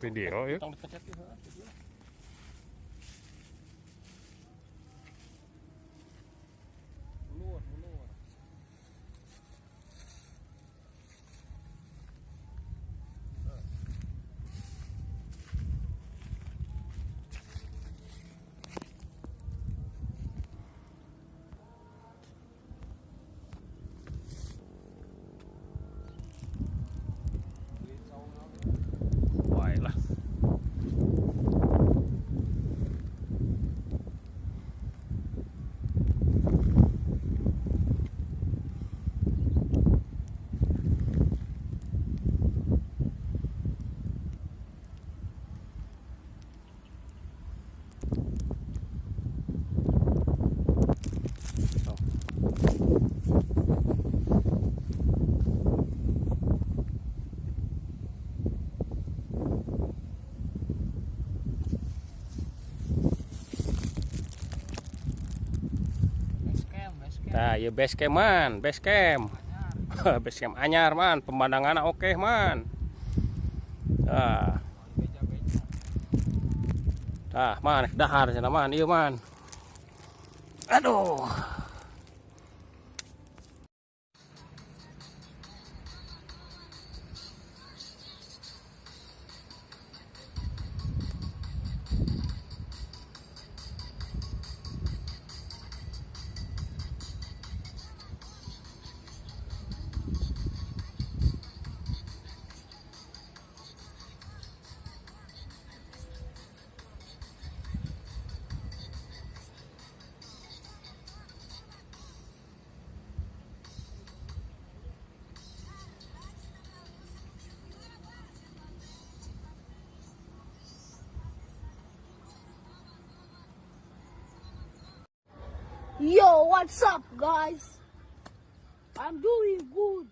Video ya. Tong dipencet ieu, heeh, video. Ulur, ulur. Baiklah. Base camp, base camp. Nah, ya base camp, man, base camp. Anyar. Base camp anyar, man, pemandangan oke, man. Nah, Beja-beja. tah man, dahar cenah, man, ieu, man. Aduh. Yo, what's up, guys? I'm doing good.